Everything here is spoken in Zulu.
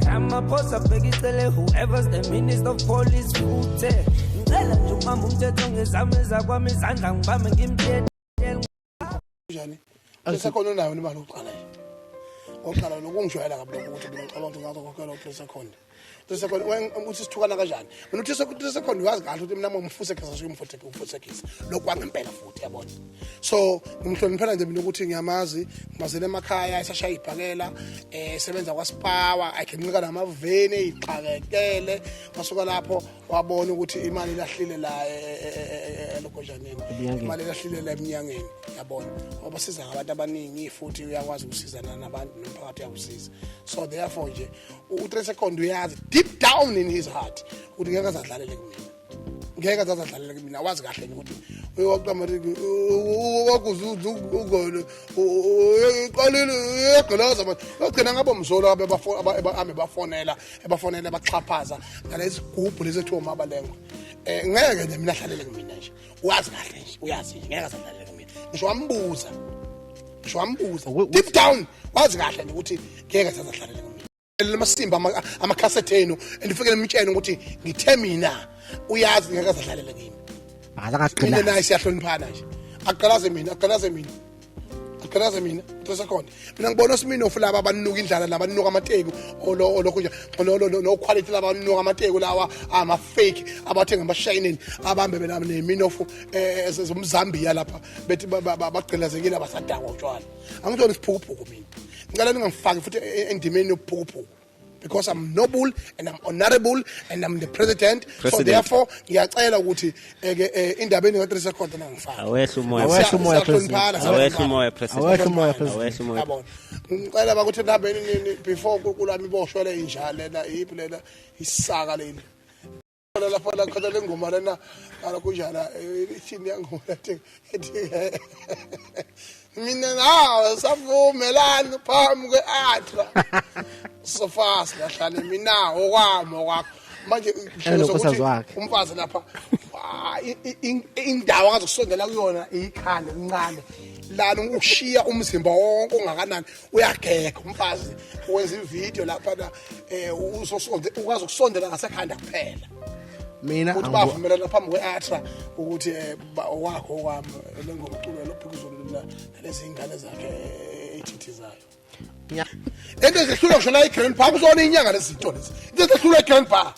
Ramaphosa bhekicele whoever's the minister of police futhe ngicela nje ukubamba umthetho ngezami ezakwami izandla ngibambe ngimthethe. Njani sekhona unayo imali oqala nje oqala lokungijwayela kabi lokho ukuthi mina ngicabanga ukuthi ngazokhokhela u-3 second, 3 second ukuthi sithukana kanjani. Mina u-3 second uyazi kahle ukuthi mina ngimfusekisa, suke ngimfusekisa lokhu kwangempela futhi, yabona. So ngimhloniphela nje mina ukuthi ngiyamazi, ngimazele emakhaya esashaya ibhakela, esebenza kwaSpawa, ayikhenqika namaveni eyixakekele. Wasuka lapho wabona ukuthi imali ilahlile la elogojaneni, imali ilahlile la eminyangeni, yabona, ngoba siza ngabantu abaningi futhi uyakwazi ukusizana nabantu nomphakathi uyakusiza. So therefore nje u-3 second uyazi deep down in his heart ukuthi ngeke azadlalele kumina, ngeke azadlalele kumina. Wazi kahle nje ukuthi wakuzuza uqalile uyagqilaza manje, bagcina ngabo mzolo ame bafonela, ebafonela, baxhaphaza ngalezi gubhu lezi ethiwa umabalengwe. Ngeke nje mina ahlalele kumina nje, uyazi kahle nje, uyazi nje ngeke azadlalele kumina. Ngisho wambuza, ngisho wambuza, deep down wazi kahle nje ukuthi ngeke azadlalele kumina. Lamasimba amakhasethi enu andifike nimtshene ukuthi ngithe mina uyazi ngeke azadlalele kimi. Mina naye siyahloniphana nje. Aqalaze mina, aqalaze mina, aqalaze mina 3 second. Mina ngibona oSminofu laba abanuka indlala nabanuka amateku olokhu nje no quality, laba abanuka amateku lawa ama fake abathenga amashinini, abambe bena neminofu zomzambia lapha, bethi bagqilazekile, abasadakwa utshwala. Angitholi isiphukuphuku mina. Ngicela ningangifaki futhi endimeni yobuphukuphuku because I'm noble and I'm honorable and I'm the president. President. So therefore ngiyacela ukuthi eke indaba eni ka 3 second nangifaki. Awehla umoya. Awehla umoya, President. Awehla umoya, President. Awehla umoya, President. Awehla umoya. Yabona, ngicela bakuthi nihambeni nini before kulami iboshwe le inja lena, iphi lena isaka leli lapha la khona le ngoma lena ala kunjana, ithini yangoma ethi mina nawe savumelana phambi kwe-atra sofa singahlale mina okwami okwakho manje. Enonkosikazi wakhe. Umfazi lapha, indawo akazokusondela kuyona ikhanda elincane lana, ushiya umzimba wonke ongakanani, uyagega umfazi, wenza ividiyo lapha na uzosonde ukwazi ukusondela ngasekhanda kuphela. Mina ukuthi bavumelana phambi kwe-atra ukuthi okwakho okwami, le ngoma uculo lophikuzulu nalezi ingane zakhe ey'thithizayo. Into ezehlulwa ngisho la i-grand bar kuzona inyanga lezi zinto lezi, into ezehlulwa i-grand bar.